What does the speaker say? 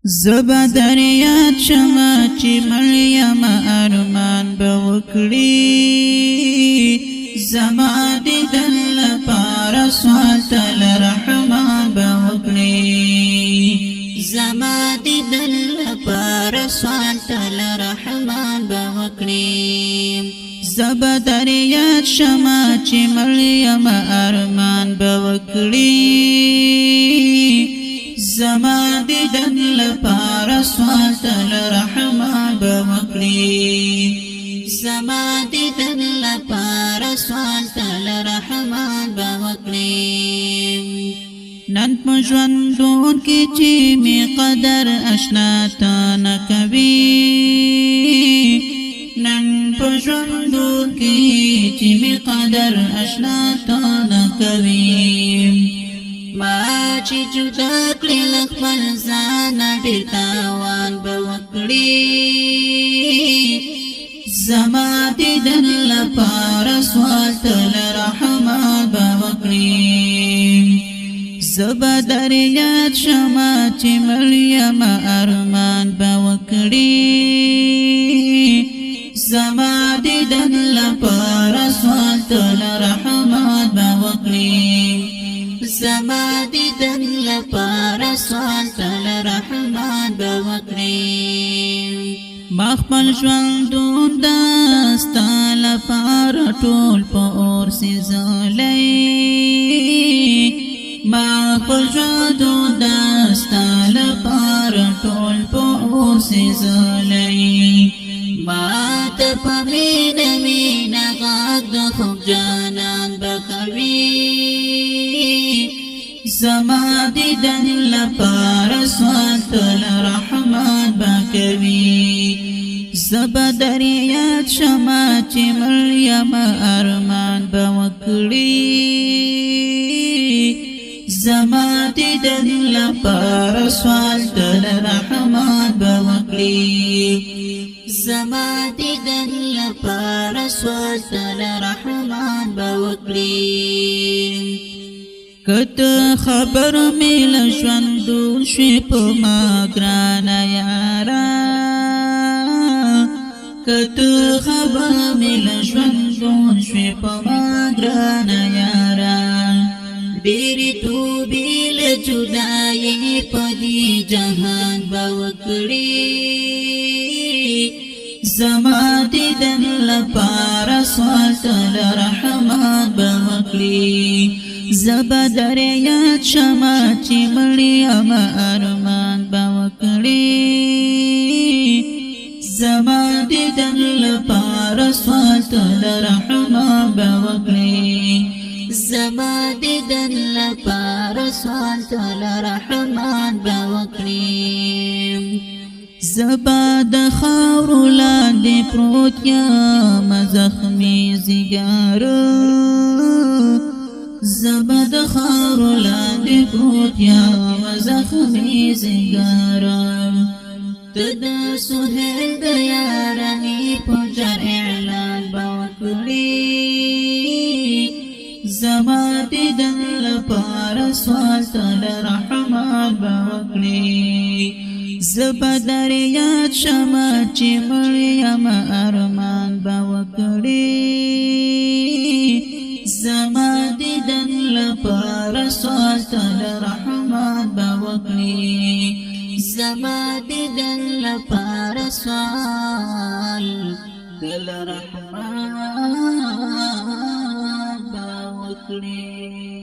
زه به در یاد شمه چې مړ یمه، ارمان به وکړي. زما دیدن لپاره سوال تل رحمان به وکړي. زما دیدن لپاره سوال تل رحمان به وکړي. زه به در یاد شمه چې مړ یمه، ارمان به وکړي. زما دیدن لپاره سوال تل رحمان به وکړي. زما دیدن لپاره سوال تل رحمان به وکړي. نن په ژوندون کې چې می قدر اشنا تا نه کوي، نن په ژوندون کې چې می قدر اشنا تا نه کوي. ما چې جدا کړې له خپل ځانه، ډېر تاوان به وکړي. زما دیدن لپاره سوال تل رحمان به وکړي. زه به در یاد شمه چې مړ یمه، ارمان به وکړي. زما دیدن لپاره سوال تل رحمان به وکړي. زما دیدن لپاره سوال تل رحمان به وکړي. ما خپل ژوندون د ستا لپاره ټول په اور سیزلی، ما خپل ژوندون د ستا لپاره ټول په اور سیزلی. ما ته په مینه مینه غږ د خوږ جانان به کوي. زما دیدن لپاره سوال تل رحمان به کوي. زه به در یاد شمه چې مړ یمه، ارمان به وکړي. زما دیدن لپاره سوال تل رحمان به وکړي. زما دیدن لپاره سوال تل رحمان به وکړي. کته خبر مې له ژوندون شوې په ما ګرانه یاره، کته خبر مې له ژوندون شوې په ما ګرانه یاره. ډېرې توبې له جدایۍ په دې جهان به وکړي. زما دیدن لپاره سوال تل رحمان به وکړي. زه به در یاد شمه چې مړ یمه، ارمان به وکړي. زما دیدن لپاره سوال تل رحمان به وکړي. زما دیدن لپاره سوال تل رحمان به وکړي. زه به د خاورو لاندې پروت یم، زخمي ځیګر. زه به د خاورو لاندې پروت یم، زخمي ځیګر. ته د سهیل د یارانې په جار اعلان به وکړي. زما دیدن لپاره سوال تل رحمان به وکړي. زه به در یاد شمه چې مړ یمه، ارمان به وکړي. زما دیدن لپاره سوال تل رحمان به وکړي. زما دیدن لپاره سوال تل رحمان به وکړي.